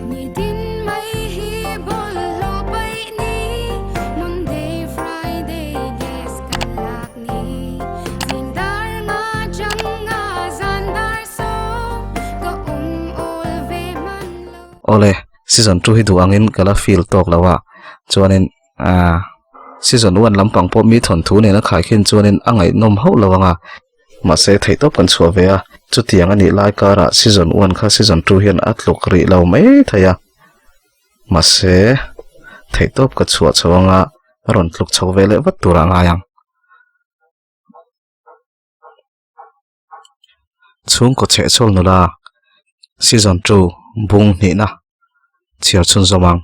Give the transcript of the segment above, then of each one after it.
Awle, season 2 hi duh angin ka la feel tawk lo a, chuanin aaa season 1 lampang pawh mi thawnthu nena khaikhin chuanin a ngaihnawm hauh lo ang a. Mahse theihtawp kan chhuah ve a, chutiang a nih lai karah season one kha season two hian a tluk rih lo mai thei a. Mahse theihtawp ka chhuah chho anga rawn tluk chho ve leh vat turah a ngai ang. Chhungkaw chhehchhawl nula season two bung hnihna chhiar chhunzawm ang.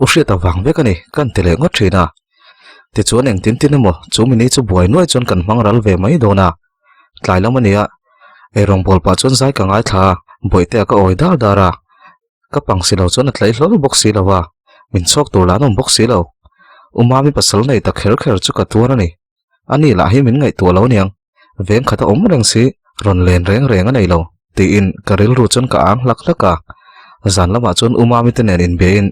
U hriat avang vek a ni, kan ti leh ngawt thin a. Tichuan engtin tin emaw chu mini chu buai nuai chuan kan hmang ral ve mai dawn a. Tlai lam a nia, eirawng bawl pah chuan zai ka ngaithla a, bawihte a ka awi dar dar a. Ka pang si lo chuan a tlai hlawl bawk si lo a, min chhawk tur lah an awm bawk si lo. U Mami pasal nei ta kher kher chu ka tuar a ni. Ani lah hi min ngaihtuah lo aniang, veng khat a awm reng si, rawn len reng reng a nei lo, tiin ka rilru chuan ka ang hlak hlak a. Zan lamah chuan U Mami te nen inbiain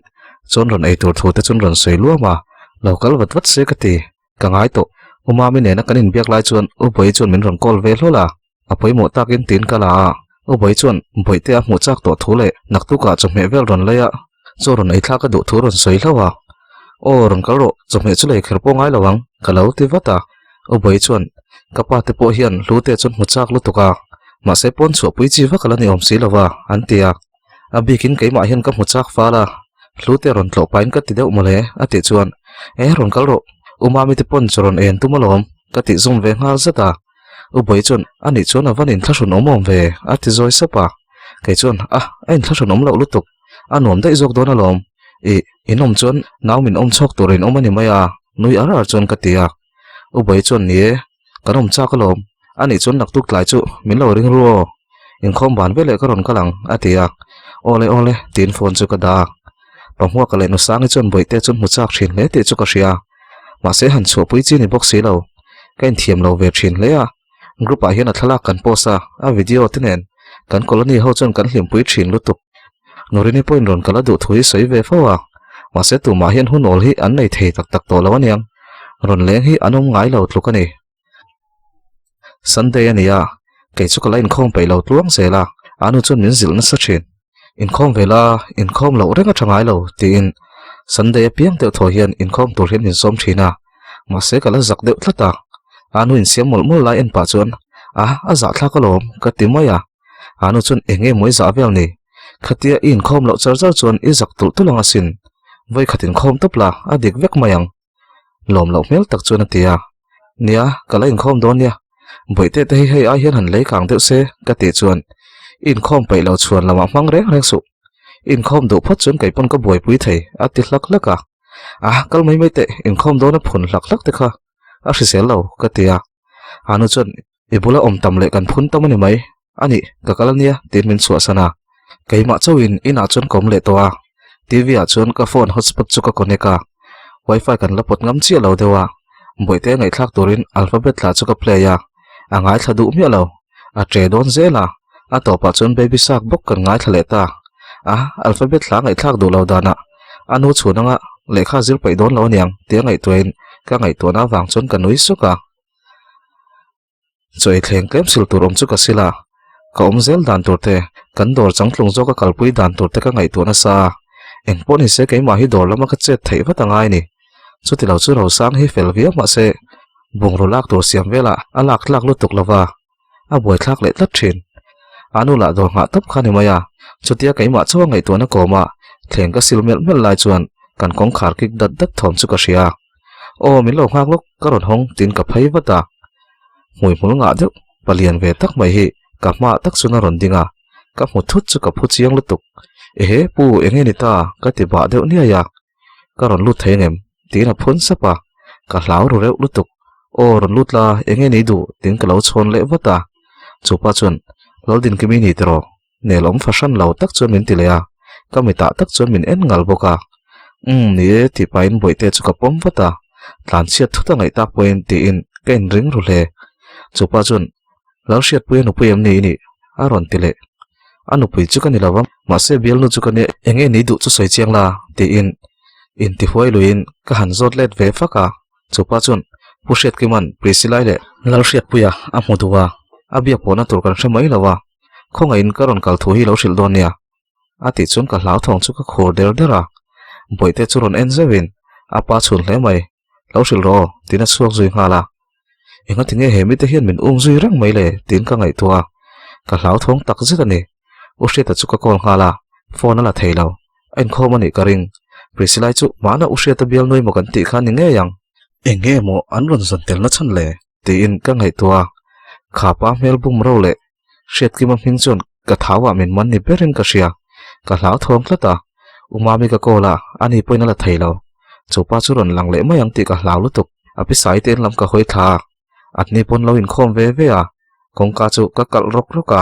chuan rawn ei tur thu te chuan rawn sawi luam a, lo kal vat vat se ka ti, ka ngai tawh. U Mami nena kan inbiak lai chuan U Bawi chuan min rawn call ve hlawl a, a pawimawh takin tiin ka la a, U Bawi chuan Bawihte a hmuh chak tawh thu leh naktukah chawhmeh vel rawn lei a, Chaw rawn ei thlak a duh thu rawn sawi hlauh a, Aw rawn kal rawh, chawhmeh chu lei kher pawh ngai lo ang, ka lo ti vat a. U Bawi chuan, Ka pa te pawh hian hlu te chuan hmu chak lutuk a, mahse pawn chhuahpui chi vak a la ni awm si lo va, an ti a. A bikin keimah hian ka hmu chak fal a, hlu te rawn tlawh pahin ka ti deuh mawle, a tih chuan, E rawn kal rawh, U Mami te pawn chaw rawn en tum alawm, ka tih zum ve nghal zat a. U Bawi chuan, A nih chuan a van inthlahrun awm awm ve, a ti zawi sap a. Kei chuan, A, a inthlahrun awm loh lutuk. A nuam daih zawk dawn alawm. Ih, in awm chuan nau min awm chhawk tur in awm a ni mai a, nui ar ar chuan ka ti a. U Bawi chuan ni e, kan awm chak alawm. A nih chuan naktuk tlai chu min lo ring ru aw. Inkhawm ban veleh ka rawn kal ang, a ti a. Awle awle, tiin phone chu ka dah a. Pahmuaka leh Nusangi chuan Bawihte chu hmu chak thin hle tih chu ka hria. Mahse han chhuahpui chi ni bawk si lo. Ka inthiam lo ve thin hle a. Group ah hian a thlalak kan post a, a video te nen. Kan colony ho chuan kan hlimpui thin lutuk. Nurini pawhin rawn kal a duh thu hi sawi ve fo a, mahse tumah hian hun awl hi an nei thei tak tak tawh lo aniang. Rawn leng hi an awm ngai lo tluk a ni. Sunday a ni a, kei chu ka la inkhawm peih lo tluang zel a, anu chuan min zilh nasa thin. Inkhawm ve la, inkhawm loh reng a tha ngai lo tiin Sunday apiang deuh thaw hian inkhawm tur hian min sawm thin a, mahse ka la zak deuh tlat a, anu insiam mawlh mawlh lai en pah chuan a a zahthlak alawm ka ti mai a. Anu chuan eng nge mawi zah vel ni? Khatia i inkhawm loh char char chuan i zak tulh tulh ang asin. Vawi khat inkhawm tawp la, a dik vek mai ang. Lawm loh hmel tak chuan a ti a. Nia, ka la inkhawm dawn nia. Bawihte te hi hei ai hian han lei kang deuh se, ka tih chuan i inkhawm peih lo chhuan lamah hmang reng reng suh. I inkhawm duh phawt chuan kei pawn ka buaipui thei, a ti hlak hlak a. A, kal mai mai teh, inkhawm dawna phun hlak hlak te kha a hrisel lo, ka ti a. Anu chuan I bula awm tam leh kan phun tam a ni mai. A nih, ka kal ania tiin min chhuahsan a. Keimah chauhin inah chuan ka awm leh tawh a. TV ah chuan ka phone hotspot chu ka connect a. Wifi kan la pawt ngam chiah lo deuh a. Bawihte ngaihthlak turin alphabet thla chu ka play a. A ngaithla duh miah lo. A ṭe dawn zel a. A tawpah chuan baby shark bawk kan ngaithla leh ta. A, alphabet thla ngaihthlak duh lo danah a nu chhun anga lehkha zir peih dawn lo aniang tia ngaihtuahin ka ngaihtuahna avang chuan ka nui suk a. Chaw ei thleng tlem sil tur awm chu ka sil a, ka awm zel dan tur te, kan dawr changtlung zawk a kalpui dan tur te ka ngaihtuah nasa a, eng pawh ni se keimah hi dawr lama ka chet theih vat a ngai ni. Chuti lo chu Rosang hi fel viau mah se bungraw lak tur siam velah a lak tlak lutuk lo va, a buaithlak leh tlat thin. A nu lah dawr nghah tawp kha ni mai a, chutia keimah chaw a ngaihtuahna kawma thleng ka sil melh melh lai chuan kan kawngkhar kik dat dat thawm chu ka hria. Aw min lo nghak lawk ka rawn hawng tiin ka phei vat a, hmuihmul ngah deuh palian ve tak mai hi ka hmaah tak chuan a rawn ding a, ka hmu thut chu ka phu chiang lutuk. Ehe pu eng nge ni ta ka ti bah deuh niai a, ka rawn lut thei angem tiin a phun sap a, ka hlau ru reuh lutuk. Aw rawn lut la eng nge ni duh tiin ka lo chhawn leh vat a, chupa chuan Laldin Kimi ni tiraw Nelawm fahran lo tak chuan min ti leh a, ka mitah tak chuan min en ngal bawk a. Umm, ni e, tih pahin Bawihte chu ka pawm vat a, tlanchhiat thut a ngaih tak pawhin tiin ka inring ru hle. Chupa chuan, Lalhriatpuia nupui em ni i nih? a rawn ti leh. A nupui chu ka ni lo va, mahse bialnu chu ka nia, enge ni duh chu sawi chiang la? tiin intihuai luiin ka han zawt let ve fak a. Chupa chuan Pu Hriatkima'n Priscilla leh Lalhriatpuia a hmu duh a, a biak pawhna tur kan hre mai lo a, khawngaihin ka rawn kal thu hi lo hrilh dawn nia. A tih chuan ka hlauthawng chu ka khur der der a, Bawihte chu rawn en zeuhin a pa chhun hle mai, lo hrilh rawh aw tiin a chhuak zui nghal a. Engati nge he mite hian min um zui reng mai le tiin ka ngaihtuah a, ka hlauthawng tak zet a ni. U Hriata chu ka call nghal a, phone a la thei lo. A inkhawm a nih ka ring. Priscilla chu hmana U Hriata bial nui maw kan tih kha ni ngei ang. Eng nge maw an rawn zawn tel na chhan le? Tiin ka ngaihtuah a, khapa hmel bum ro leh Hriatkima hming chuan ka thau ah min man ni berin ka hria. Ka hlauthawng tlat a, U Mami ka call a, ani pawhin a la thei lo. Chu pa chu rawn lang leh mai ang tih ka hlau lutuk. A pisai te in lam ka hawi thla a, a hni pawn lo inkhawm ve ve a, kawngka chu ka kalh rawk rawk a.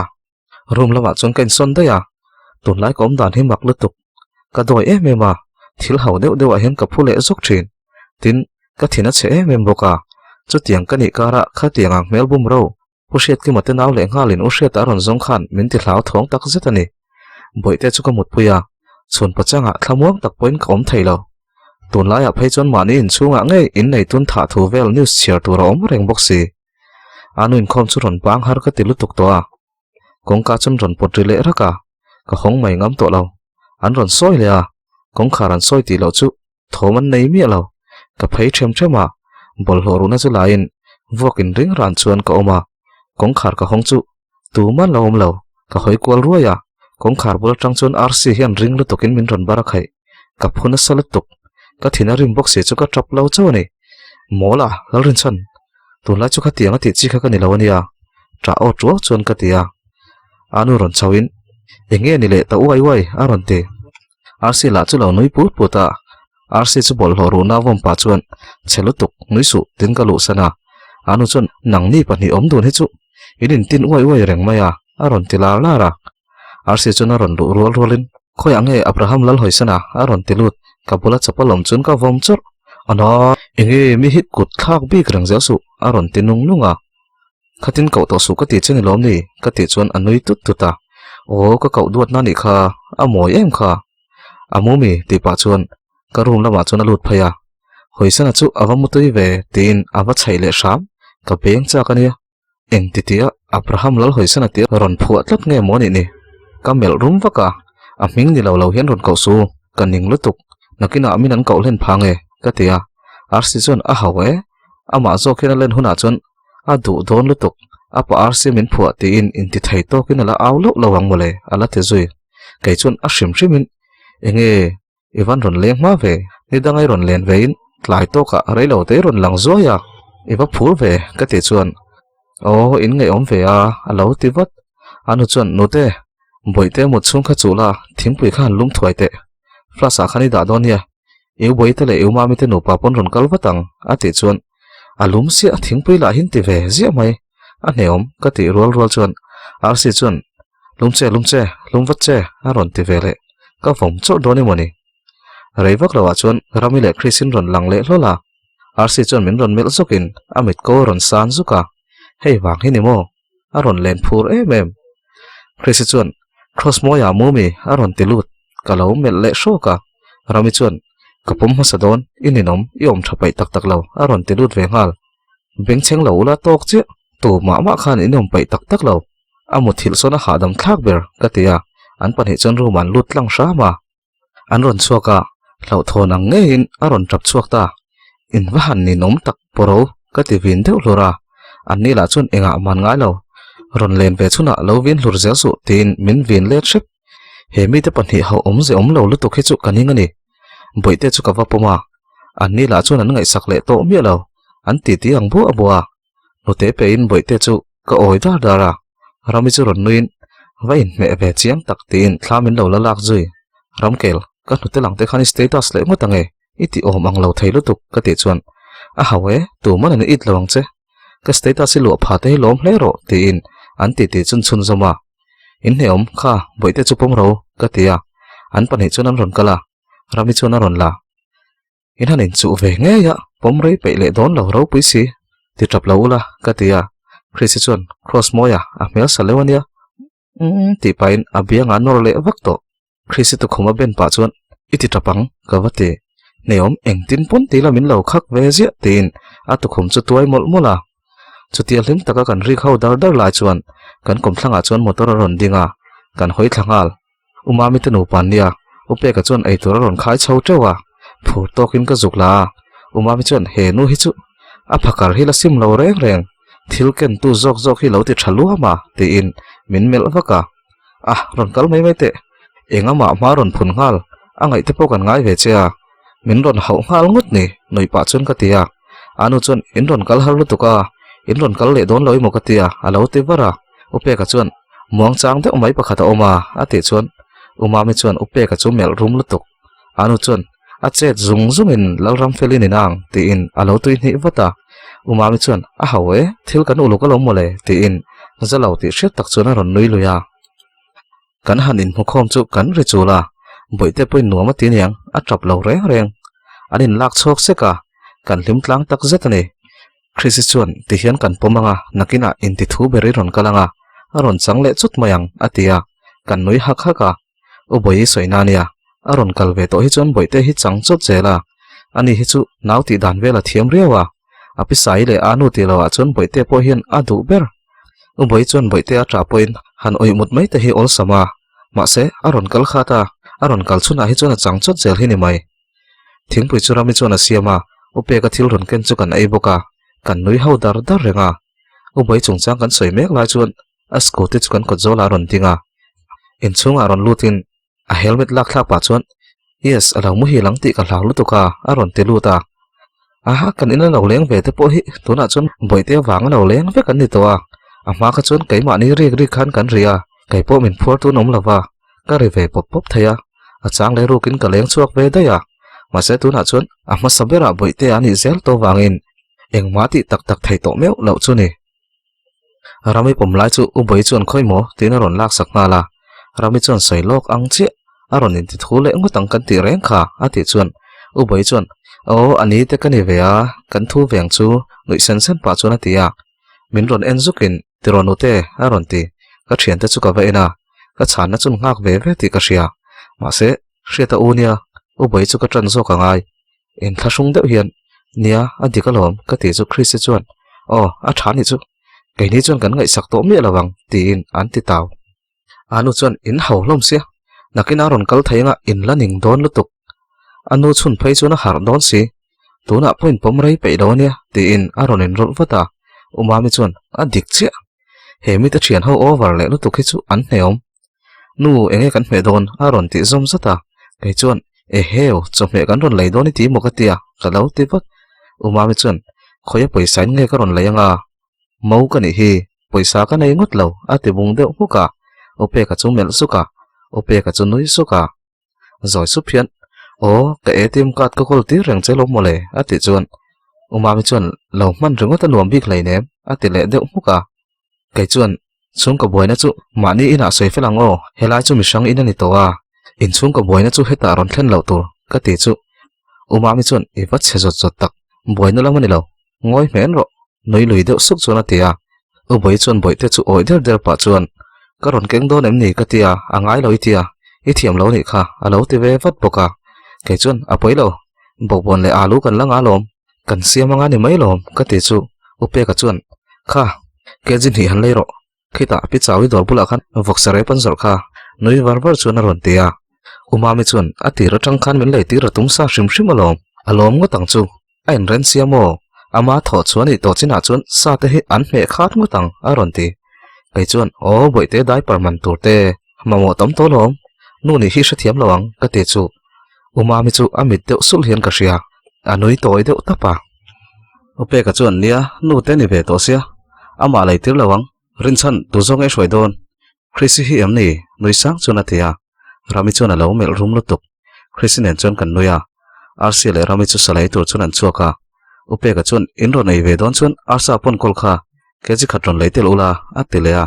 Room lamah chuan ka insawn daih a, tunlai ka awm dan hi mak lutuk. Ka dawi em em a, thil ho deuh deuhah hian ka phu leh zawk thin. Tin, ka thin a chhe em em bawk a, chutiang ka nih karah khatiang ang hmel bum ro U Hriatkima te nau leh nghalin U Hriata a rawn zawng khan min ti hlau thawng tak zet a ni. Bawihte chu ka mutpui a, chhun pachangah thlamuang tak pawhin ka awm thei lo. Tunlaiah phei chuan mahni inchhungah ngei innei tun thah thu vel news chhiar tur a awm reng bawk si. A nu inkhawm chu rawn bang har ka ti lutuk tawh a. Kawngka chuan rawn pawt ri leh rak a, ka hawng mai ngam tawh lo. An rawn sawi leh a, kawngkhar an sawi tih loh chu Thawm an nei miah lo. Ka phei ṭhem ṭhem a, bawlhhlawh ruhna chu laiin vuak in ring ran chuan ka awm a, kawngkhar ka hawng chu tuman lo awm lo, ka hawi kual ruai a, kawngkhar bul aṭang chuan RC hian ring lutukin min rawn bar a khaih, ka phu nasa lutuk, ka thin a rim bawk si chu ka ṭap lo chauh a ni. Mawl a, Lalrinchhan, tunlai chu khatiang a tih chi kha ka ni lo a nia, ṭah aw ṭuau chuan ka ti a. A nu rawn chhoin, Eng nge ni leh ta uai uai? a rawn ti. Rc lah chu lo nui put put a, Rc chu bawlhhlawh ruhna vawm pah chuan chhe lutuk nui suh tin ka luhsan a, a nu chuan nangni pahnih awm dun hi chu in intin uai uai reng mai a, a rawn ti lar lar a. Rc chuan a rawn luh rual rualin khawiah nge Abraham Lalhawisan a? a rawn ti lut, ka bula chapal awm chuan ka vawm chawrh, Ana, enge mi hi kut thlak bik reng zel suh a rawn ti nung nung a. Khatin koh tawh suh ka ti che ni lawm ni? Ka tih chuan a nui tut tut a. Aw ka koh duat na nih kha, a mawi em kha. A mu mi? Tih pah chuan ka room lamah chuan a lut phei a. Hawisana chu a va mutui ve tiin a va chhaih leh hram, ka beng chak a nia. Eng ti tia Abraham Lalhawisana tih rawn phuah tlat nge maw nih ni? Ka melh rum vak a, a hming ni lo lo hian rawn koh su, ka ning lutuk, nakinah min an koh hlen phang e, ka ti a. Rc chuan a hau e, amah zawk hian a len hunah chuan A duh dawn lutuk, a pa arsi min phuah tiin inti thei tawkin a la au loh lo ang mawle, a la ti zui. Kei chuan a hrim hrimin, Enge, i van rawn leng hma ve, ni danga i rawn len vein tlai tawkah reilo te i rawn lang zuai a, i va phur ve, ka tih chuan, Aw, in ngaihawm ve a, a lo ti vat. A nu chuan, Nute, bawihte mut chhung kha chuh la, thingpui kha han lum thuai teh, flask ah khan i dah dawn nia, i u bawihte leh i u mami te nupa pawn rawn kal vat ang, a tih chuan, A lum siah thingpui lah hin ti ve ziah mai. A hneawm ka tih rual rual chuan Rc chuan lum che lum che lum vat che a rawn ti ve leh. Ka vawm chawrh dawn emaw ni? Rei vak loah chuan Rami leh Chris in rawn lang leh hlawl a. Rc chuan min rawn melh zawkin a mit ko a rawn san zuk a. Hei vang hi ni maw? A rawn len phur em em. Chris chuan Cross mawiah mu mi a rawn ti lut. Ka lo melh leh hrawk a. Rami chuan Ka pawm hmasa dawn, i ninawm, i awm tha paih tak tak lo, a rawn ti lut ve nghal. Bengchheng lo ula tawk chiah, tu mah mah khan in awm paih tak tak lo. A muthilh sawn a hahdam thlak ber, ka ti a, an pahnih chuan room ah an lut tlang hram a. An rawn chhuak a, hlauhthawn ang ngeiin a rawn tap chhuak ta. In va han ninawm tak pawro, ka ti vin deuh hlur a. Anni lah chuan engah man ngai lo, rawn len ve chhunah lo vin hlur zel suh tiin min vin let hrep. He mite pahnih ho awmze awm lo lutuk hi chu ka ning a ni. Bawihte chu ka va pawm a, anni lah chuan an ngaihsak leh tawh miah lo, an titi ang buah buah a. Hnute pein Bawihte chu ka awi dar dar a, Rami chu rawn nuiin va inhmeh ve chiang tak tiin thla min lo la lak zui. Ramkel, ka hnute lang te khan i status leh ngawt ange, i ti awm ang lo thei lutuk ka tih chuan a hau e, tuman an it lo ang che. Ka status i luah pha te hi lawm hle rawh tiin an titi chun chhunzawm a. In hneawm, kha, bawihte chu pawm ro, ka ti a. An pahnih chuan an rawn kal a, Rami chuan a rawn la. In han inchuh ve ngei a, pawm rei peih leh dawn lo ropui si, ti tap lo ula, ka ti a. Chrissy chuan, Cross mawia, a hmel sa leuh a nia. Umm tih pahin a biangah a nawr leh vak tawh. Chrissy tukhum a ben pah chuan i ti tap ang ka va ti. Hneawm engtin pawn ti la min lo khak ve ziah tiin a tukhum chu tuai mawlh mawlh a. Chutia hlim taka kan rik ho dar dar lai chuan kan kawmthlangah chuan motor a rawn ding a, kan hawi thla nghal. U Mami te nupa an nia, U Peka chuan eitur a rawn khai chho teuh a, phur tawkin ka zuk la a, U Mami chuan he nu hi chu a phakar hi la sim lo reng reng, thil kentu zawk zawk hi lo ti tha luam a tiin min melh vak a, ah rawn kal mai mai teh, engah mah hma rawn phun nghal, a ngaih te pawh kan ngai ve che a, min rawn hauh nghal ngawt ni nuih pah chuan ka ti a, a nu chuan in rawn kal har lutuk a, in rawn kal leh dawn lo emaw ka ti a, a lo ti var a, U Peka chuan muang chang deuh mai pakhat a awm a, a tih chuan U Mami chuan U Peka chu melh rum lutuk, a nu chuan a chet zung zungin Lalram felin in ang tiin a lo tui hnih vat a, U Mami chuan a hau e, thil kan uluk alawm mawle tiin za lo tih hriat tak chuan a rawn nui lui a. Kan han inhmukhawm chu kan ri chul a, bawihte pawhin nuam a ti aniang, a tap lo reng reng. An inlak chhuak sek a, kan hlim tlang tak zet a ni. Chrissy chuan ti hian kan pawm anga, nakinah inti thu ber i rawn kal anga, a rawn chang leh chut mai ang, a ti a, kan nui hak hak a. U Bawihi sawi na ania, a rawn kal ve tawh hi chuan bawihte hi chang chawt zel a, ani hi chu nau tih dan vel a thiam riau a, a pisai leh a nu tih loh ah chuan bawihte pawh hian a duh ber. U Bawihi chuan bawihte a ṭah pawhin han awih mut mai te hi awlsam a, mahse a rawn kal khat a, a rawn kal chhunah hi chuan a chang chawt zel hi ni mai. Thingpui chu Rami chuan a siam a, U Peka thil rawn ken chu kan ei bawk a, kan nui ho dar dar reng a. U Bawihi chungchang kan sawi mek lai chuan a scooty chu kan kawt zawlah a rawn ding a, inchhungah rawn lutin a helmet lak thlak pah chuan Yes, a lo muhil ang tih ka hlau lutuk a, a rawn ti lut a. Aha, kan in a lo leng ve te pawh hi tunah chuan bawihte avang a lo leng vek an ni tawh a, a hma kha chuan keimahni rik rik khan kan ri a, kei pawh min phuar tun awm lo va, ka ri ve pawp pawp thei a, a chang leh rukin ka leng chhuak ve daih a, mahse tunah chuan a hmasa berah bawihte a nih zel tawh vangin engmah tih tak tak thei tawh meuh loh chu ni. Rami pawm lai chu U Bawi chuan khawi maw tiin a rawn lak sak nghal a, Rami chuan sawi lawk ang chiah a rawn inti thu leh ngawt ang kan tih reng kha a tih chuan U Bawi chuan Aw a ni te ka ni ve a, kan thu veng chu nuih sen sen pah chuan a ti a, min rawn en zukin tiraw nute a rawn ti, ka thiante chu ka va en a, ka chhanna chu nghak ve ve tih ka hria, mahse hriata u nia U Bawi chu ka tan zawk a ngai. Inthlahrung deuh hian, Nia, a dik alawm, ka tih chu Christy chuan, Aw, a tha nih chu. Keini chuan kan ngaihsak tawh miah lo ang, tiin an ti tau. A nu chuan, In hau hlawm sia, nakin a rawn kal thei anga in la ning dawn lutuk. A nu chhun phei chuan a harh dawn si. Tunah pawh in pawm rei peih lo ania, tiin a rawn inrawlh vat a. U Mami chuan, A dik chiah. He mite thian ho over leh lutuk hi chu an hneawm. Nu, enge kan hmeh dawn? a rawn tih zawm zat a. Kei chuan, Eheu, chawhmeh kan rawn lei dawn i ti maw ka ti a, ka lo ti vat. U Mami chuan, Khawia pawisa in nge ka rawn lei anga? Mo ka nih hi, pawisa ka nei ngawt lo, a ti bung deuh hmuk a. U Peka chu melh zuk a, U Peka chu nui zuk a. Zawi sup hian, Aw, ka ATM card ka kawl tir reng che lo mawle, a tih chuan U Mami chuan, Lo hman ringawt a nuam bik hleinem, a ti leh deuh hmuk a. Kei chuan, Chhungkaw buaina chu mahni inah sawi fel ang aw, helai chu mihrang in a ni tawh a, inchhungkaw buaina chu hetah rawn thlen loh tur, ka ti chu. U Mami chuan, I va chhe zawt zawt tak, buaina lam a ni lo, ngawi hmel rawh, nui lui deuh suk chuan a ti a. U Bawi chuan bawihte chu awih der der pah chuan, Ka rawn keng dawn em ni? ka ti a, a ngai lo i ti a, i thiam lo nih kha, a lo ti ve vat bawk a. Kei chuan, A pawi lo, bawkbawn leh alu kan la nga lawm, kan siam anga ni mai lawm, ka ti chu. U Peka chuan, Kha, kg hnih han lei rawh, khitah pi Chawi dawr bulah khan vawksa rep an zawrh kha, nui var var chuan a rawn ti a. U Mami chuan, A tir atang khan min lei tir a tum sa hrim hrim alawm, a lawm ngawt ang chu. A inren sia maw? Ama thawh chuan ih tawh chinah chuan sa te hi an hmeh khat ngawt ang, a rawn ti. Kei chuan, Aw, bawihte diaper man tur te, mamawh tam tawh lawm. Nu nih hi hrethiam lo ang, ka ti chu. U Mami chu a mit deuh sulh hian ka hria, a nui tawi deuh tap a. U Peka chuan, Nia, nu te ni ve tawh sia, amah lei tir lo ang. Rinchhan, tu zawng e hruai dawn? Chrissy hi em ni? Nui sang chuan a ti a. Rami chuan a lo melh rum lutuk. Chrissy nen chuan kan nui a. Arsia leh Rami chu salai tur chuan an chhuak a. U Peka chuan, In rawn ei ve dawn chuan Arsa pawn kawl kha kg khat rawn lei tel ula, a ti leh a.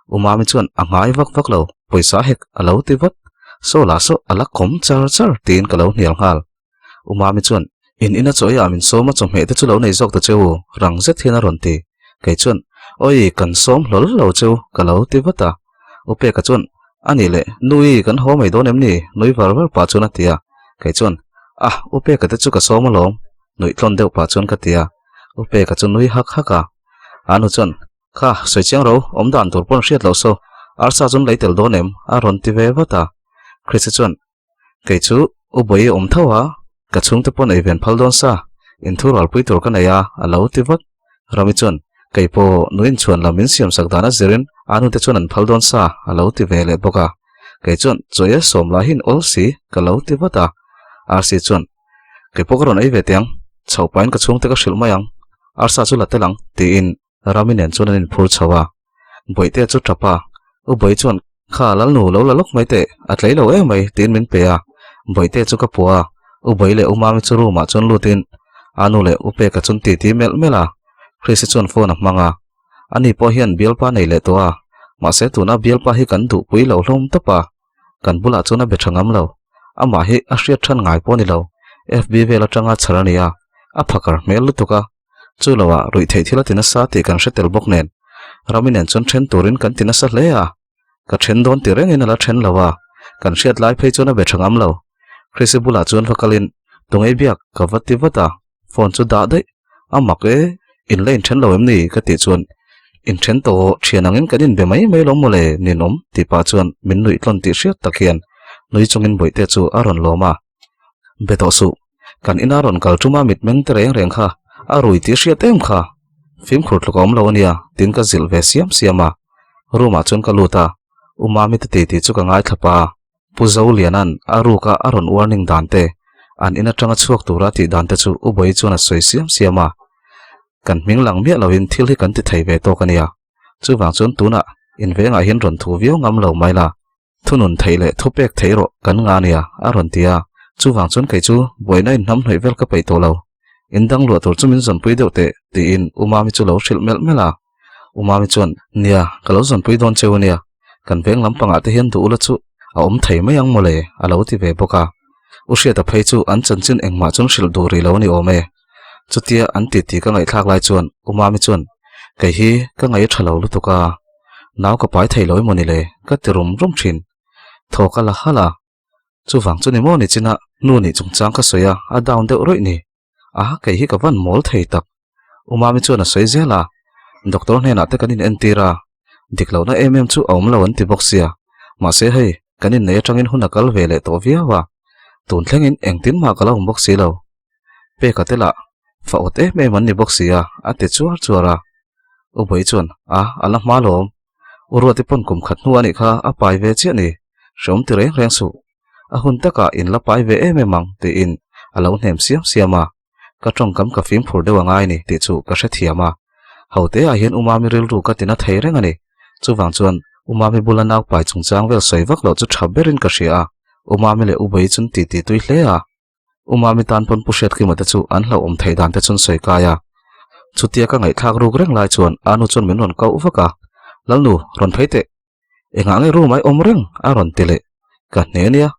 U Mami chuan, A ngai vak vak lo, pawisa hek a lo ti vat. Saw lah saw a la kawm char char tiin ka lo hnial nghal. U Mami chuan, In ina chaw eiah min sawm a chawhmeh te chu lo nei zawk ta che u, rang zet hian a rawn ti. Kei chuan, Awi, kan sawm hlawl lo che u, ka lo ti vat a. U Peka chuan, A nih leh, Nui, kan haw mai dawn em ni? Nui var var pah chuan a ti a. Kei chuan, Ah, U Peka te chu ka sawm alawm, nuih tlawn deuh pah chuan ka ti a. U Peka chu nui hak hak a. A nu chuan, Kha, sawi chiang ro, awm dan tur pawn hriat loh saw, arsa chuan lei tel dawn em? a rawn ti ve vat a. Christy chuan, Kei chu U Bawihi awm tho a, ka chhungte pawn ei ven phal dawn sa, inthu ralpui tur ka nei a, a lo ti vat. Rami chuan, Kei pawh nuin chhuan lam min siamsak dan a zirin a nute chuan an phal dawn sa, a lo ti ve leh bawk a. Kei chuan, Chawi sawm lah hian awl si, ka lo ti vat a. Rc chuan, Kei pawh ka rawn ei ve teh ang, chhoh pahin ka chhungte ka hrilh mai ang, arsa chu la tel ang, tiin Rami nen chuan an inphur chho a. Bawihtea chu tap a, U Bawi chuan, Kha, Lalnu, lo la lawk mai teh, a tlei lo em mai, tiin min pe a. Bawihtea chu ka pua a, U Bawi leh U Mami chu room ah chuan lutin a nu leh U Peka chuan titi melh melh a. Chrissy chuan phone a hmang a, ani pawh hian bialpa nei leh tawh a, mahse tuna bialpa hi kan duhpui lo hlawm tawp a. Kan bulah chuan a be tha ngam lo. Amah hi a hriat than ngai pawh a ni lo. FB vel atanga chhar a ni a, a phakar hmel lutuk a. Chu loah ruih theih thil a ti nasa tih kan hre tel bawk nen, Rami nen chuan then turin kan ti nasa hle a. Ka then dawn ti rengin a la then lo a, kan hriat lai phei chuan a be tha ngam lo. Chrissy bulah chuan va kalin, Tungei biak, ka va ti vat a, phone chu dah daih. A mak e, in la inthen lo em ni? ka tih chuan, Inthen tawh, thian angin kan inbe mai mai lo mawle, ninawm, tih pah chuan min nuih tlawn tih hriat tak hian nui chungin bawihte chu a rawn lawm a. Be tawh suh, kan ina rawn kal ṭuma mitmeng te reng reng kha a rui tih hriat em kha? Fimkhur tluk a awm lo a nia, tiin ka zilh ve siam siam a. Room ah chuan ka lut a, U Mami te titi chu ka ngaithla pa a. Pu Zoliana'n a ruka a rawn warning dan te, an in atanga chhuak tura tih dan te chu U Bawi chuan a sawi siam siam a. Kan hming lang miah loin thil hi kan ti thei ve tawk a nia. Chuvang chuan tunah invengah hian rawn thu viau ngam lo mai la. Thunun theih leh thupek theih rawh kan nga nia, a rawn ti a. Chuvang chuan kei chu buaina inhnam hnawih vel ka peih tawh lo. In dang luah tur chu min zawnpui deuh teh, tiin U Mami chu lo hrilh melh melh a. U Mami chuan, Nia, ka lo zawnpui dawn cheu ania. Kan veng lampangah te hian duh ula chu a awm thei mai ang mawle, a lo ti ve bawk a. U Hriata phei chu an chanchin engmah chuan hrilh duh rih lo a ni awm e. Chutia an titi ka ngaihthlak lai chuan U Mami chuan, Kei hi ka ngaih a tha lo lutuk a, nau ka pai thei lo emaw ni le? ka ti rum rum thin. Thaw ka la halh a, chuvang chu ni maw ni chinah nu nih chungchang ka sawi a, a down deuh rawih ni. A, kei hi ka van mawl thei tak. U Mami chuan a sawi zel a, Doctor hnenah te kan inentir a, dik lohna em em chu a awm lo an ti bawk sia, mahse hei, kan inneih atangin hun a kal ve leh tawh viau a, tun thlengin engtin mah ka la awm bawk si lo. Peka te lah fa awt em em an ni bawk si a, a ti chuar chuar a. U Bawi chuan, A, a la hma lawm. U Ruati pawn kum khat hnu a nih kha a pai ve chiah ni, hreawm ti reng reng suh. A hun takah in la pai ve em em ang, tiin a lo hnem siam siam a. Ka tawngkam ka fimkhur deuh a ngai ni tih chu ka hrethiam a. Hote ah hian U Mami rilru ka tina thei reng a ni. Chuvang chuan U Mami bula nau pai chungchang vel sawi vak loh chu tha berin ka hria a. U Mami leh U Bawi chun titi tui hle a. U Mami tan pawn Pu Hriatkima te chu an hlauhawm theih dan te chun sawi kai a. Chutia ka ngaihthlak ruk reng lai chuan a nu chuan min rawn koh vak a, Lalnu, rawn phei teh. Engah nge room ai awm reng? a rawn ti leh. Ka hne nia.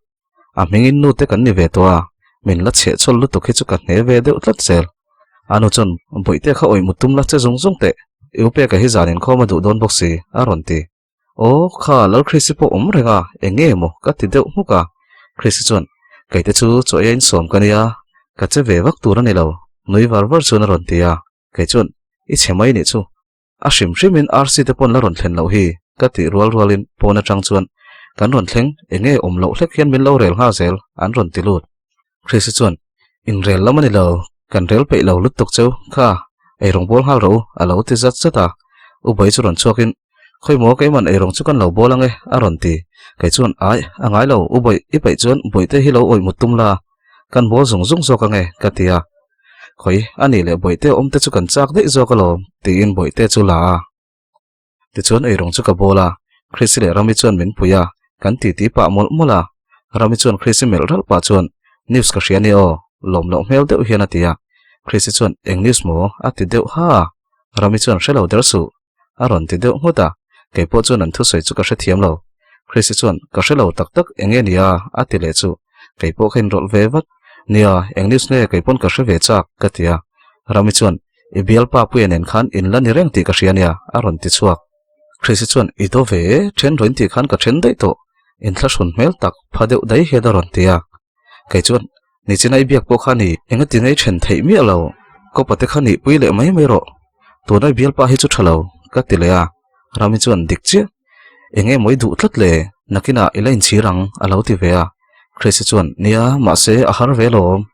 A hmingin nu te kan ni ve tawh a, min la chheh chawl lutuk hi chu ka hne ve deuh tlat zel. A nu chuan, Bawihte kha awih mut tum la che zung zung teh. I u peka hi zan inkhawm a duh dawn bawk si, a rawn ti. Aw, kha Lalchris-i pawh awm reng a, eng nge maw ka ti deuh hmuk a. Chris-i chuan, Keite chu chaw ei a insawm ka nia, ka che ve vak tur a ni lo, nui var var chuan a rawn ti a. Kei chuan, I chhe mai nih chu. A hrim hrimin RC te pawn la rawn thlen loh hi, ka tih rual rualin pawn atang chuan, Kan rawn thleng, eng nge awm loh hlek hian min lo rel nghal zel, an rawn ti lut. Chris-i chuan, Inrel lam a ni lo, kan rel peih lo lutuk cheu, kha, eirawng bawl nghal rawh u, a lo ti zat zat a. U Bawi chu rawn chhuakin, Khawimaw keiman eirawng chu kan lo bawl ang e, a rawn ti. Kei chuan, Ai, a ngai lo, U Bawi, i peih chuan Bawihte hi lo awih mut tum la, kan bawl zung zung zawk ang e, ka ti a. Khawi, a nih leh Bawihte awm te chu kan chak daih zawk alawm, tiin Bawihte chu la a. Tichuan eirawng chu ka bawl a, Chrissy leh Rami chuan min pui a, kan titi pah mawlh mawlh a. Rami chuan Chrissy melh ralh pah chuan, News ka hria ni aw, lawm loh hmel deuh hian a ti a. Chrissy chuan, Eng news maw? a ti deuh ha a. Rami chuan, Hre lo der suh, a rawn ti deuh nghut a. Kei pawh chuan an thusawi chu ka hrethiam lo. Chrissy chuan, Ka hre lo tak tak, eng nge nia? a ti leh chu. Kei pawh ka inrawlh ve vat. Nia, eng news nge kei pawn ka hre ve chak, ka ti a. Rami chuan, I bialpa Puia nen khan in la ni reng tih ka hria nia, a rawn ti chhuak. Chrissy chuan, I daw ve e, then rawh in tih khan ka then daih tawh, inthlahrun hmel tak pha deuh daih hian a rawn ti a. Kei chuan, Nichina i biak pawh kha ni, engati nge i then theih miah lo, kawpa te kha nihpui leh mai mai rawh, tuna i bialpa hi chu tha lo, ka ti leh a. Rami chuan, Dik chiah, eng emaw i duh tlat le, nakinah i la inchhir ang, a lo ti ve a. Chrissy chuan, Nia, mahse a har ve lawm,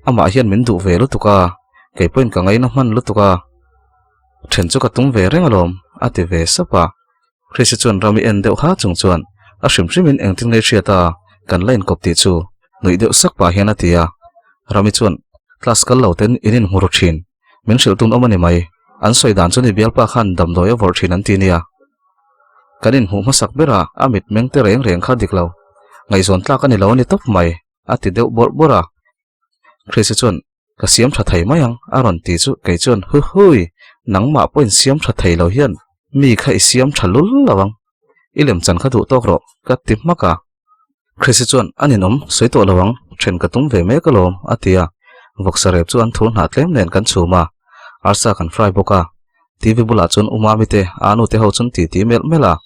amah hian min duh ve lutuk a, kei pawhin ka ngaina hman lutuk a. Then chu ka tum ve reng alawm, a ti ve sap a. Chrissy chuan Rami en deuh ha chung chuan a hrim hrimin engtin nge hriat a, kan la inkawp tih chu nuih deuh sak pah hian a ti a. Rami chuan, Class kal lo ten in inhmu ru thin, min hrilh tun awm a ni mai, an sawi dan chu ni bialpa khan damdawi a vawrh thin an ti nia. Kan inhmuh hmasak ber a, a mitmeng te reng reng kha dik lo, ngaihzawn tlak a ni lo a ni tawp mai, a ti deuh bawrh bawrh a. Chrissy chuan, Ka siam tha thei mai ang, a rawn ti chu kei chuan, Huhui, nangmah pawhin siam tha thei lo hian mi kha i siam tha lul lo ang. I lemchan kha duh tawk rawh, ka ti hmak a. Chrissy chuan, A ninawm, sawi tawh lo ang, then ka tum ve mek alawm, a ti a. Vawksa rep chu an thur hnah tlem nen kan chhum a, arsa kan fry bawk a. TV bulah chuan U Mami te, Anu te ho chuan titi melh melh a.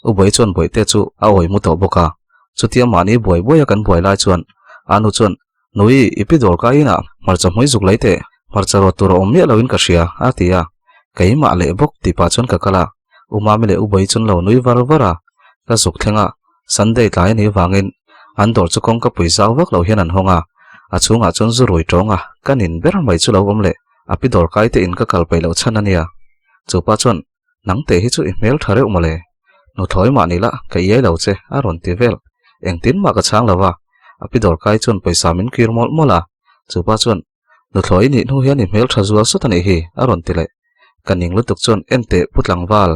U Buai chuan Bawihte chu a awi mu tawh bawk a. Chutia mahni buai buaia kan buai lai chuan Anu chuan, Nui, i pi dawr kai inah hmarcha hmui zuk lei teh, hmarcha rawt tur a awm miah loin ka hria, a ti a. Keimah leh bawk tih pah chuan ka kal a, U Mami leh U Bawi chuan lo nui var var a. Ka zuk thleng a, Sunday tlai a nih vangin an dawr chu kawngka pui zau vak lo hian an hawng a, a chhungah chuan zu rui tawng a, ka nin ber mai chu lo awm leh, a pi dawr kai te in ka kal peih loh chhan a nia. Chu pa chuan, Nang teh hi chu i hmel tha reuh mawle. Nuthlawi mah ni la, ka iai lo che, a rawn ti vel. Engtin mah ka chhang lo va, a pi dawr kai chuan pawisa min kir mawlh mawlh a. Chu pa chuan, Nuthlawi nih hnu hian i hmel tha zual sawt a nih hi, a rawn ti leh. Ka ning lutuk chuan, Enteh Pu Tlangval,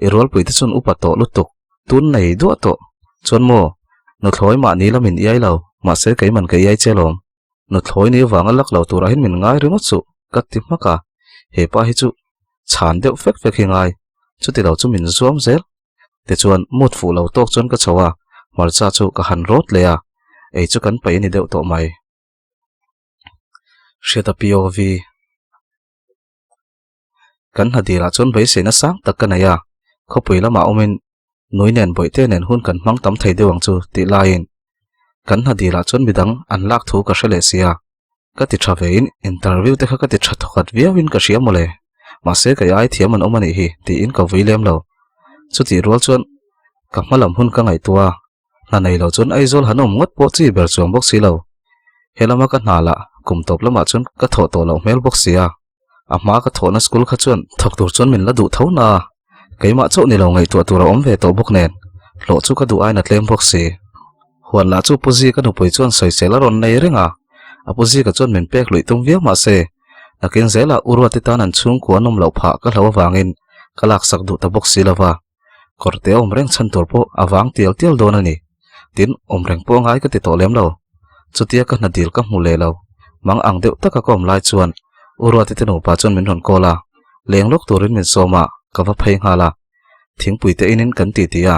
i rualpui te chuan upa tawh lutuk, tun nei duah tawh. Chuan maw, nuthlawi mah ni la min iai lo, mahse keiman ka iai che alawm. Nuthlawi ni vanga lak lo turah hian min ngai ringawt suh, ka ti hmak a, he pa hi chu chhan deuh fek fek hi ngai, chuti lo chu min zuam zel. Tichuan mut fuh lo tawk chuan ka chho a, hmarcha chu ka han rawt leh a, ei chu kan paih a ni deuh tawh mai. Hriata POV. Kan hna dilah chuan beiseina sang tak ka nei a, khawpui lamah awmin nui nen bawihte nen hun kan hmang tam thei deuh ang chu tih laiin kan hna dilah chuan midang an lak thu ka hre leh si a, ka ti tha vein interview te kha ka ti tha thawkhat viauin ka hria mawle, mahse kei ai thiam an awm a nih hi tiin ka vui lem lo. Chutih rual chuan ka hma lam hun ka ngaihtuah a, Hna nei lo chuan Aizawl han awm ngawt pawh chi ber chuang bawk si lo. He lama ka hna lah kum tawp lamah chuan ka thawh tawh loh hmel bawk si a. A hma ka thawhna school kha chuan thawk tur chuan min la duh tho na a. Keimah chauh ni lo ngaihtuah tur a awm ve tawh bawk nen hlawh chu ka duh aina tlem bawk si. Huan lah chu Pu Zika nupui chuan sawisel a rawn nei reng a. A Pu Zika chuan min pek luih tum viau mah se nakin zelah U Ruati tan an chhungkua an awm loh phah ka hlo avangin ka laksak duh ta bawk si lo va. Kawrte a awm reng chhan tur pawh a vang tial tial dawn a ni. Tin, awm reng pawh ngai ka ti tawh lem lo. Chutia ka hna dil ka hmu leh lo. Mang ang deuh taka ka awm lai chuan U Ruati te nupa chuan min rawn call a, leng lawk turin min sawm a, ka va phei nghal a. Thingpui te inin kan ti ti a,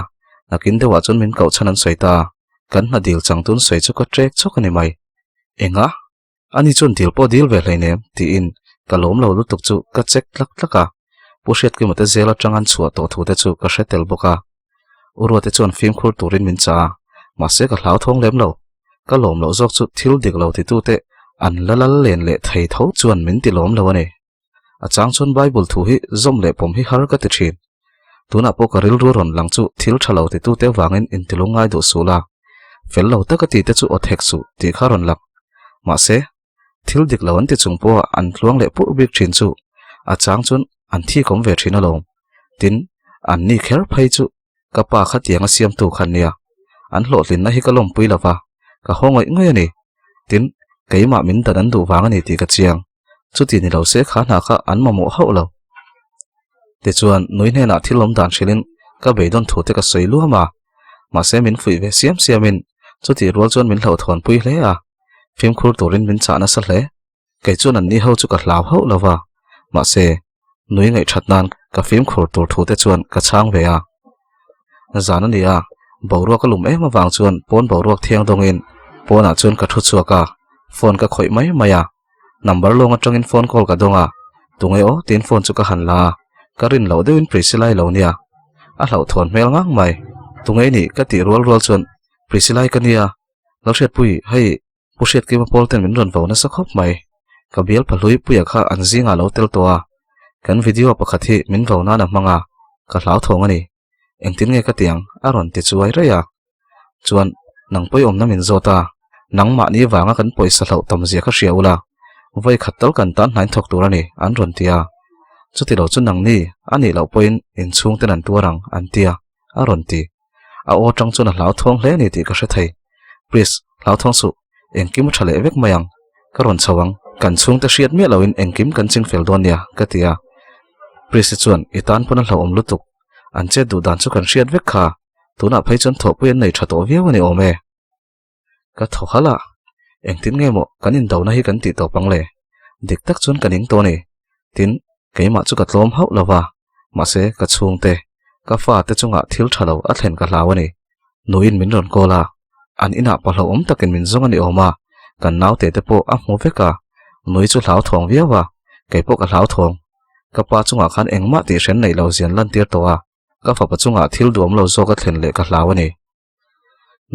nakin deuhah chuan min koh chhan an sawi ta a, kan hna dil chang tun sawi chu ka trek chawk a ni mai. Enga? Ani chuan dil pawh dil ve hleinem tiin ka lawm lo lutuk chu ka check tlak tlak a, Pu Hriatkima te zel atang an chhuah tawh thu te chu ka hre tel bawk a. U Ruate chuan fimkhur turin min chah a, mahse ka hlauthawng lem lo. Ka lawm loh zawk chu thil dik lo titute an la lal len leh thei tho chuan min ti lawm lo a ni. A chang chuan Bible thu hi zawm leh pawm hi har ka ti thin. Tunah pawh ka rilru rawn lang chu thil tha lo titute avangin intilung ngai duh suh la. Fel lo taka tite chu aw thek suh tih kha rawn lang. Mahse, thil dik lo an ti chung pawha an tluang leh purh bik thin chu a chang chuan an thikawm ve thin alawm. Tin, an ni kher phei chu ka pa khatianga siamtu kha nia. An hlawhtlinna hi ka lawmpui lo va, ka haw ngawih ngawih a ni. Tin, keimah min dan an duh vang a ni tih ka chiang. Chuti ni lo se kha hna kha an mamawh hauh lo. Tichuan, nui hnenah thil awm dan hrilhin ka beidawn thu te ka sawi luam a. Mahse min fuih ve siam siamin chutih rual chuan min hlauhthawnpui hle a, fimkhur turin min chah nasa hle. Kei chuan an ni ho chu ka hlau hauh lo va, mahse nui ngaihthat nan ka fimkhur tur thu te chuan ka chhang ve a. Zan a ni a, boruak a lum em avang chuan pawn boruak thiang dawngin pawnah chuan ka thu chhuak a, phone ka khawih mai mai a. Number lawng atangin phone call ka dawng a, tunge aw tiin phone chu ka han la a, ka rin loh deuhin Priscilla i lo nia. A hlauhthawn hmel ngang mai. Tunge i nih? Ka tih rual rual chuan Priscilla-i ka nia. Lalhriatpui, hei Pu Hriatkima pawl ten min rawn vo nasa khawp mai. Ka bial pahlui puia kha an zingah lo tel tawh a. Kan video pakhat hi min vo nan a hmang a, ka hlauthawng a ni. Engtin nge ka ti ang? A rawn ti chuai raih a. Chuan, nang pawiawmna min zawt a, nangmahni vanga kan pawisa hlauh tam zia kha hria ula, vawi khat tal kan tan hnain thawk tur a ni, an rawn ti a. Chuti lo chu nangni, a nih loh pawhin inchhungten an tuar ang, an ti a, a rawn ti. A aw atang chuan a hlauthawng hle a ni tih ka hre thei. Please, hlauthawng suh, engkim a tha leh vek mai ang. Ka rawn chho ang, kan chhungte hriat miah loin engkim kan ching fel dawn nia, ka ti a. Please-i chuan, I tan pawn a hlauhawm lutuk. An chet duh dan chu kan hriat vek kha. Tunah phei chuan thawhpui an nei tha tawh viau a ni awm e. Ka thaw halh a, engtin nge maw kan indona hi kan tih tawp ang le? Dik tak chuan ka ning tawh a ni. Tin, keimah chu ka tlawm hauh lo va, mahse ka chhungte, ka fate chungah thil tha lo a thlen ka hlau a ni. Nuin min rawn call a, an inah pa hlauhawm takin min zawng a ni awm a, kan naute te pawh a hmu vek a, nui chu hlauthawng viau a, kei pawh ka hlauthawng. Ka pa chungah khan engmah tihren neih lo zian lantir tawh a, ka fapa chungah thil duam lo zawk a thlen leh ka hlau a ni.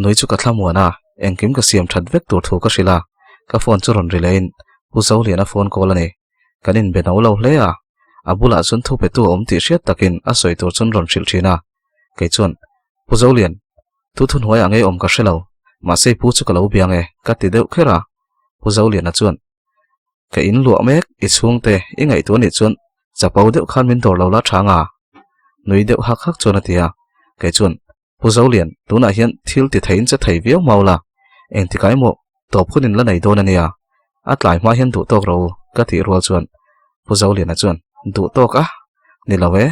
Nui chu ka thlamuan a, engkim ka siam that vek tur thu ka hrilh a, ka phone chu rawn ri lehin Pu Zoliana phone call a ni. Kan inbe no lo hle a, a bulah chuan thu petu a awm tih hriat takin a sawi tur chuan rawn hrilh thin a. Kei chuan, Pu Zolian, thu thuhnuaiah ngei awm ka hre lo, mahse i pu chu ka lo biang e, ka ti deuh kher a. Pu Zoliana chuan, Ka in luah mek, i chhungte, i ngaihtuah nih chuan chapo deuh khan min dawr lo la tha nga? Nui deuh hak hak chuan a ti a. Kei chuan, Pu Zolian, tunah hian thil ti theiin che thei viau mau la, engtikah emaw tawp hunin la nei dawn a nia, a tlai hma hian duh tawk ro ka tih rual chuan Pu Zoliana chuan, Duh tawk a? Ni lo e.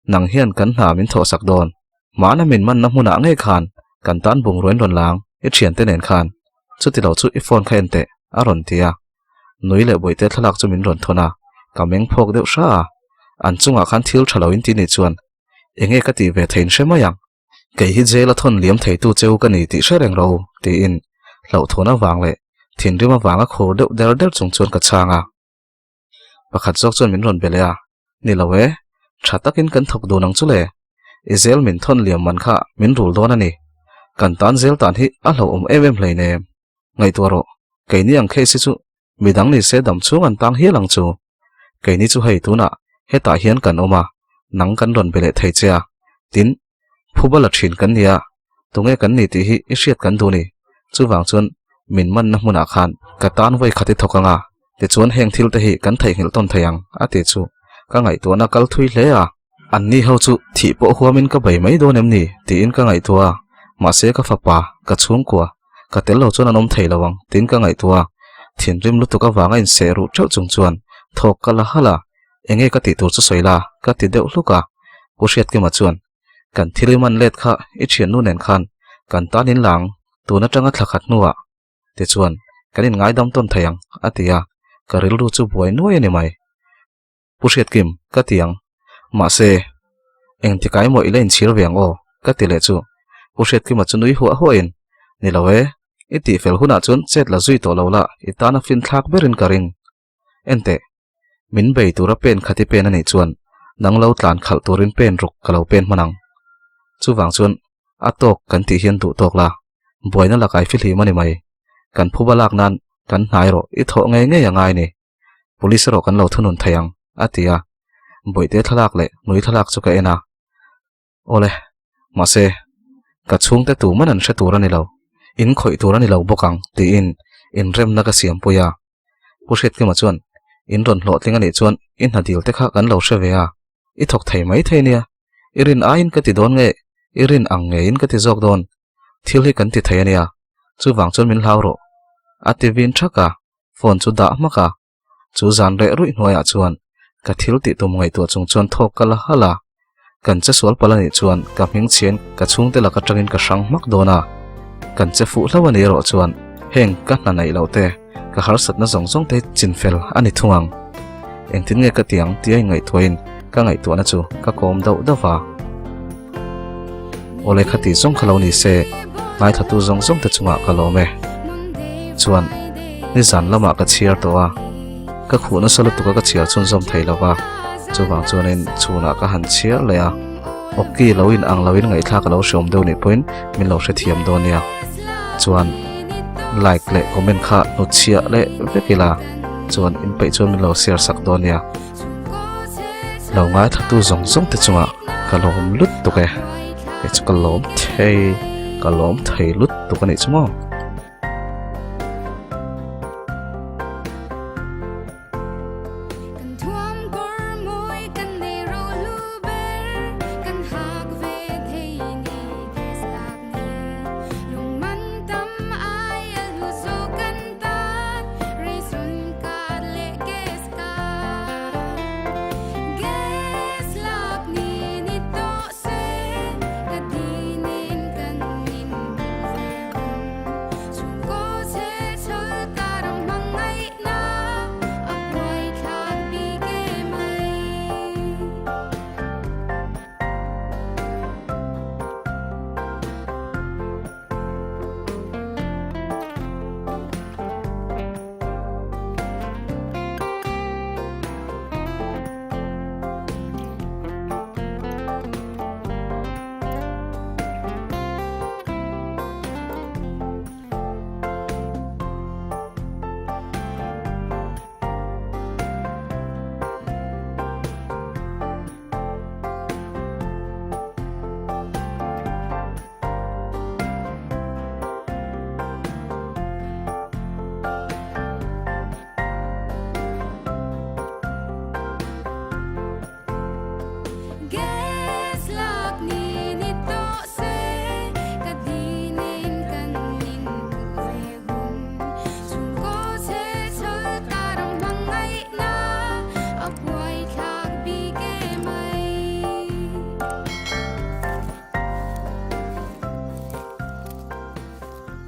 Nang hian kan hna min thawhsak dawn. Hmana min manna hmunah ngei khan kan tan bungrua in rawn lang, i thiante nen khan. Chuti lo chu i phone kha en teh, a rawn ti a. Nui leh bawihte thlalak chu min rawn thawn a, ka meng phawk deuh hra a. An chungah khan thil tha lo in ti nih chuan Enge ka tih ve theiin hre mai ang. Kei hi jail a thawn liam theitu cheu ka ni tih hre reng ro tiin hlauhthawn avang leh thinrim avanga khur deuh der der chung chuan ka chhang a. Pakhat zawk chuan min rawn be leh a, Ni lo e, tha takin kan thawk dun ang chu le. I jail min thawn liam man kha min rul dawn a ni. Kan tan zel tan hi a hlauhawm em em hleinem. Ngaihtuah rawh, keini ang case hi chu Midang ni se dam chhung an tang hial ang chu. Keini chu hei tunah hetah hian kan awm a, nang kan rawn be leh thei che a. Tin, phuba la thin kan ni a, tunge kan ni tih hi i hriat kan duh ni. Chuvang chuan min manna hmunah khan ka tan vawi khat i thawk ang a, tichuan heng thil te hi kan theihnghilh tawn thei ang, a ti chu. Ka ngaihtuahna kal thui hle a. Anni ho chu thih pawh huamin ka bei mai dawn em ni tiin ka ngaihtuah a, mahse ka fapa, ka chhungkua, ka tel lo chuan an awm thei lo ang tiin ka ngaihtuah a, thinrim lutuk avanga inseh ruh teuh chung chuan thawk ka la halh a, enge ka tih tur chu sawi la ka ti deuh hluk a, Pu Hriatkima chuan kan thil i man let kha i thiannu nen khan kan tan in la ang, tun atanga thla khat hnuah tichuan kan inngaidam tawn thei ang a ti a, ka rilru chu buai nuai a ni mai. Pu Hriatkim, ka ti ang. Mahse, engtikah emaw i la inchhir ve ang aw, ka ti leh chu. Pu Hriatkima chu nui huah huahin, Ni lo e, i tihfel hunah chuan chet la zui tawh lo la, i tana finthlak berin ka ring. Enteh, min bei tura pen khat i pen a nih chuan nang lo tlan khalh turin pen ruk ka lo pen hman ang. Chuvang chuan a tawk kan tih hian duh tawk la, buaina lakah i fihlim a ni mai. Kan phuba lak nan kan hnai rawh i thawh ngei ngei a ngai ni. Police erawh kan lo thunun thei ang, a ti a. Bawihte thlalak leh nui thlalak chu ka en a. Awle, mahse, ka chhungte tu man an hre tur a ni lo, in khawih tur a ni lo bawk ang, tiin inremna ka siampui a. Pu Hriatkima chuan, In rawn hlawhtling a nih chuan i hna dil te kha kan lo hre ve a, i thawk thei mai thei nia. I rin aiin ka ti dawn nge, i rin ang ngeiin ka ti zawk dawn. Thil hi kan ti thei a nia, chuvang chuan min hlau rawh, a ti vin thak a. Phone chu dah hmak a, chu zan reh ruih hnuaiah chuan ka thil tih tum ngaihtuah chung chuan thawk ka la halh a. Kan che sual palh a nih chuan ka hming chhian ka chhungte lak atangin ka hrang hmak dawn a. Kan che fuh hlauh a nih erawh chuan heng ka hna neih loh te, ka harsatna zawng zawng te chin fel a ni thung ang. Engtin nge ka ti ang tia ingaihtuahin ka ngaihtuahna chu ka kawm dauh dauh a. Awle kha tih zawng kha lo ni se, ngaithlatu zawng zawng te chungah ka lawm e. Chuan, nizan lamah ka chhiar tawh a, ka khuh nasa lutuk a ka chhiar chhunzawm thei lo va, chuvang chuanin chhunah ka han chhiar leh a. Awki lo in ang lo in ngaihthlak a lo hreawm deuh nih pawhin min lo hrethiam dawn nia. Chuan like leh comment kha hnutchhiah leh vek ila chuan in peih chuan min lo share sak dawn nia. Lo ngaithla tu zawng zawng te chungah ka lawm lut tuk e. Kei chu ka lawm thei ka lawm thei lut tuk a nih chu maw.